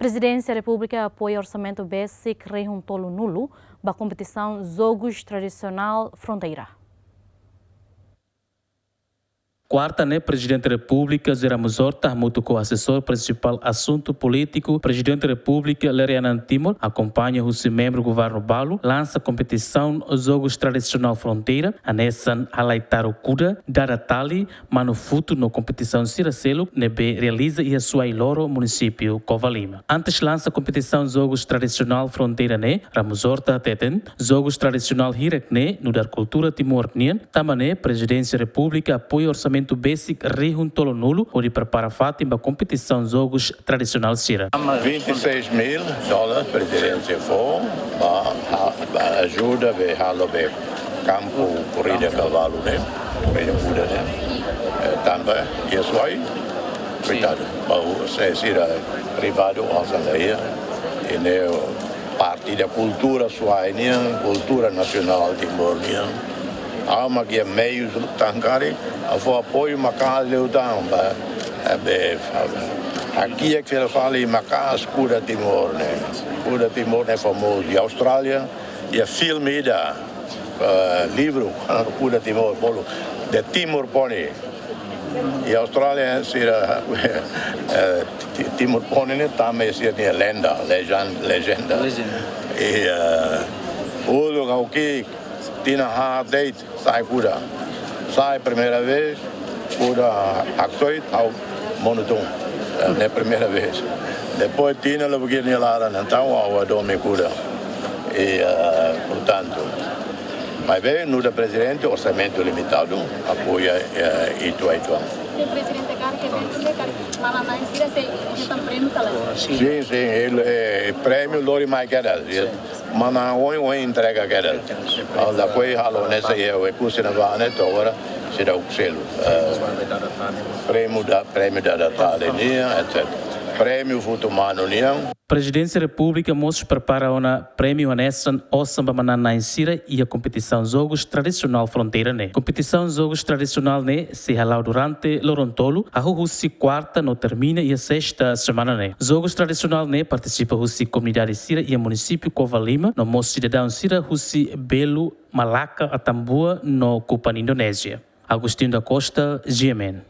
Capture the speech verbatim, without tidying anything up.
Prezidénsia Repúblika apoia orsamentu besik rihun tolunulu ba kompetisaun Jogus Tradisionál Fronteira. Kuarta ne'e, Prezidente Repúblika José Ramos Horta hamutuk ho Asesór Prinsipál Asuntu Polítiku Prezidente Repúblika Lereanan Timor, akompaña husi membru governu balu, lansa kompetisaun Jogus Tradisionál Fronteira, hanesan halai taru kuda, dada tali, manu futu no kompetisaun sira seluk ne'ebé realiza iha Suai Loro, munisípiu Covalima. Antes lansa kompetisaun Jogus Tradisionál Fronteira ne'e, Ramos Horta hateten, jogus tradisionál hirak ne'e nu'udar kultura Timor nian, tanba ne'e Prezidénsia Repúblika apoia orsamentu besik rihun tolunulu hodi prepara fatin ba kompetisaun jogus tradisionál sira. Vinte e seis mil dólares Prezidénsia fó ba, ba ajuda be halo be kampu korrida kavalu ne'e, korrida kuda ne'e. Eh, tanba iha Suai, koitadu, ba se sira privadu osan la iha. Ida-ne'e parte da kultura Suai nian, kultura nasionál Timor nian. Ha'u mak iha meius tan karik, ha'u fó apoiu maka'as liután ba, eh, be, hakiak fila fali maka'as kuda Timor ne'e. Kuda Timor ne'e famozu iha Austrália, iha filme ida, eh, livru, kuda Timor, bolu, The Timor Pony. Iha Austrália sira, eh, Ti-, Timor Pony ne'e tama iha sira-nia lenda, legend, legenda. Legend. I, eh, uluk ha'u ki'ik, tinan haat de'it, sa'e kuda. Sa'e primeira vez, kuda haksoit, ha'u monu tun. Eh, ne'e primeira vez. Depois tinan lubuk nia laran, entaun ha'u hadomi kuda. I, eh, portantu, maibé, nu'udar Prezidente, orsamentu limitadu, apoia, eh, uitoan, uitoan. Señór Prezidente, karik eventu ne'e, karik manán-na'in sira sei hetan prémiu ka lae? Sin, sin, el, eh, prémiu lori mai kedas. Manán oin, oin entrega kedas. Ha'u depois halo hanesan iha Oekusi ne'ebá ne'e, to'o agora seidauk selu. Eh, prémiu da, prémiu dada tali nian, et cetera. Prémiu futu manu nian. Prezidénsia Repúblika mós prepara ona prémiu hanesan osan ba manán-na'in sira iha kompetisaun Jogus Tradisionál Fronteira ne'e. Kompetisaun Jogus Tradisionál ne'e sei hala'o durante loron tolu, hahú husi kuarta no termina iha sesta semana ne'e. Jogus Tradisionál ne'e partisipa husi komunidade sira iha munisípiu Covalima, no mós sidadaun sira husi Belu, Malaka, Atambua no Kupang Indonézia. Agostinho da Costa, G M N.